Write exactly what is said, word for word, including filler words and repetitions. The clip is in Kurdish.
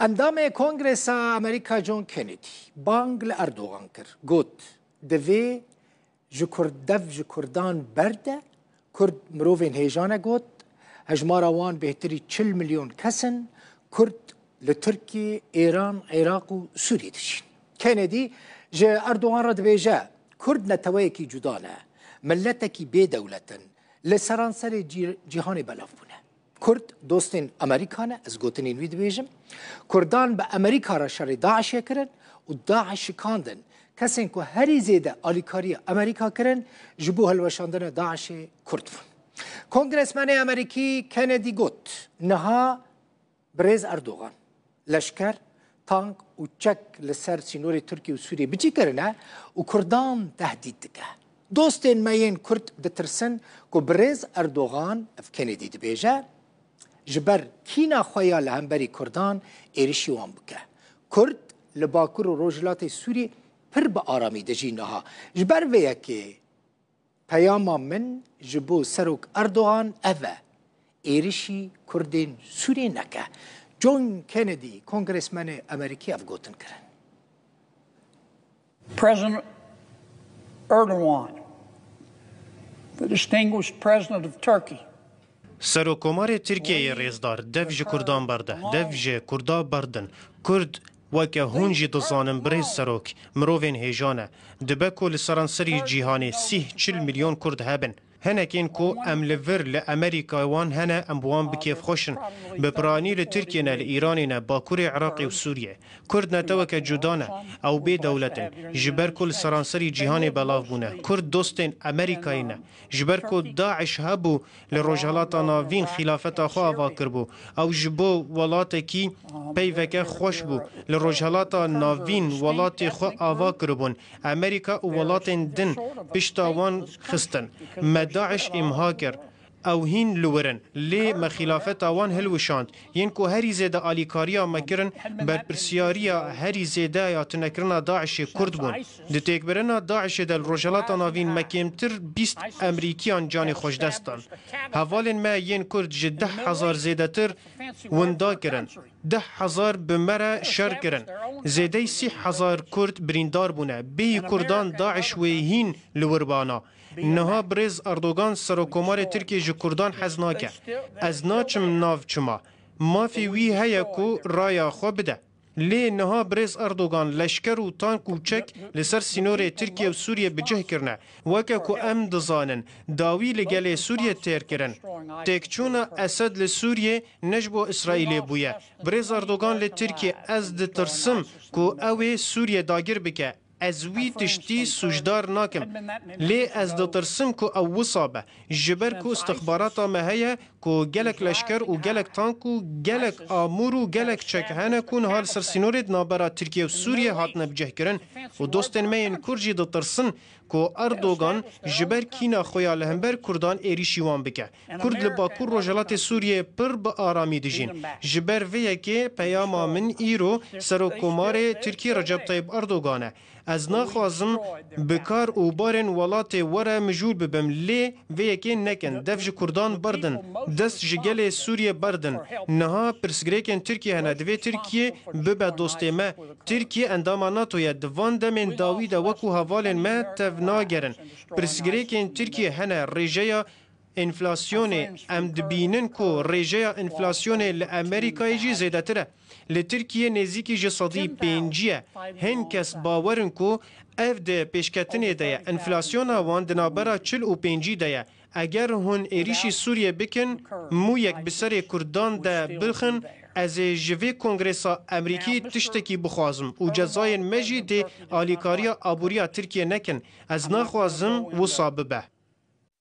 Endamê Kongresa Amerîka John Kennedy bang li Erdogan kir, got, divê ji Kurd, dev ji Kurdan berde, Kurd mirovên hêja ne, got, hejmara wan bêhtirî çil milyon kes in, Kurd li Tirkiye, Êran, Iraq û Sûriyê dijîn. Kennedy ji Erdogan re dibêje, Kurd neteweyekî cuda ne, miletekî bê dewlet in, li seranserê cî-, cîhanê belav bûne. Kurd dostên Amerîka ne, ez gotinên wî dibêjim. Kurdan bi Amerîka re şerê DAIŞê kirin û DAIŞ şikandin. Kesên ku herî zêde alîkariya Amerîka kirin, ji bo hilweşandina DAIŞê Kurd bûn. Kongresmenê Amerîkî Kennedy got, niha Birêz Erdogan, leşker, tank û çek li ser sînorê Tirkiye û Sûriyê bicî kirine û Kurdan tehdît dike. Dostên me yên Kurd ditirsin ku birêz Erdogan, ev Kennedy dibêje, ji ber kîna xwe ya li hemberî Kurdan êrişî wan bike. Kurd li Bakur û Rojhilatê Sûriyê pir bi aramî dijî niha. Ji ber vê yekê peyama min ji bo Serok Erdogan ev e, êrişî Kurdên Sûriyê neke. John Kennedy, kongresmenê Amerîkî ev gotin kirin. President Erdogan, the distinguished president of Turkey, Serokkomarê Tirkiyeyê rêzdar, dev ji Kurdan berde, dev ji Kurda berdin. Kurd, weke hûn jî dizanin birêz serok, mirovên hêja ne. Dibe ku li seranserî cîhanê sîh çil milyon Kurd hebin. Hinekên ku em li vir li Amerîka wan hene, em bi wan bi kêfxweş in. Bi piranî li Tirkiye ne, li Îranê ne, Bakurê Iraqê û Sûriyê. Kurd neteweke cuda ne. Ew bê dewlet in. Ji ber ku li seranserî cîhanê belav bûne. Kurd dostên Amerîkayê ne. Ji ber ku DAIŞ hebû, li Rojhelata Navîn xîlafeta xwe ava kiribû. Ew ji bo welatekî peyveke xweş bû. Li Rojhelata Navîn welatê xwe ava kiribûn. Amerîka û welatên din pişta wan xistin. Me DAIŞ îmha kir. Ew hîn li wir in. Lê me xîlafeta wan hilwişand. Yên ku herî zêde alîkariya me kirin, berpirsiyariya herî zêde ya tunekirina DAIŞê Kurd bûn. Di têkbirina DAIŞê de li Rojhelata Navîn me kêmtir bîst Amerîkiyan canê xwe ji dest dan. Hevalên me yên Kurd ji deh hezar zêdetir winda kirin. Deh hezar bi me re şer kirin. Zêdeyî sîh hezar Kurd birîndar bûne. Bêyî Kurdan DAIŞ wê hîn li wir bana. Niha birêz Erdogan Serokkomarê Tirkiyê ji Kurdan hez nake. Ez naçim nav çima. Mafê wî heye ku raya xwe bide. Lê niha birêz Erdogan leşker û tank û çek li ser sînorê Tirkiye û Sûriye bi cih kirine. Weke ku em dizanin, dawî li gelê Sûriye têr kirin. Têkçûna Esed li Sûriye ne ji bo Îsraîlê bûye. Birêz Erdogan li Tirkiye, ez ditirsim ku ew ê Sûriye dagir bike. Ez wî tiştî sûcdar nakim. Lê ez ditirsim ku ew wisa be. Ji ber ku istixbarata me heye ku gelek leşker û gelek tank û gelek amûr û gelek çek hene ku niha li ser sînorê di navbera Tirkiye û Sûriye hatine bicihkirin û dostên me yên Kurd jî ditirsin ku Erdogan ji ber kîna xwe ya li hember Kurdan êrîşî wan bike. Kurd li Bakur Rojhilatê Sûriyê pir bi aramî dijîn. Ji ber vê yekê peyama min îro Serokkomarê Tirkiyê Recep Tayyip Erdogan e. Ez naxwazim bi kar û barên welatê were mijûl bibim, lê vê yekê nekin. Dev ji Kurdan berdin, dest ji gelê Sûriyê berdin. Niha pirsgirêkên Tirkiyê hene. Divê Tirkiye bibe dostê me. Tirkiye endama NATO ye. Di van demên dawî de wekû hevalên me tev nagerin. Pirsgirêkên Tirkiye hene. Rêjeya enflasyonê, em dibînin ku rêjeya enflasyonê li Amerîkayê jî zêdetir e. Li Tirkiyê nêzîkî ji sedî pêncî ye. Hin kes bawer in ku ev di pêşketinê de ye. Enflasyona wan di navbera çil û pêncî de ye. Eger hûn êrîşî Sûriyê bikin, mûyek bi serê Kurdan de bixin, ez ê ji vê kongresa Amerîkî tiştekî bixwazim û cezayên me jî dê alîkariya aboriya Tirkiyê nekin. Ez naxwazim wisa bibe.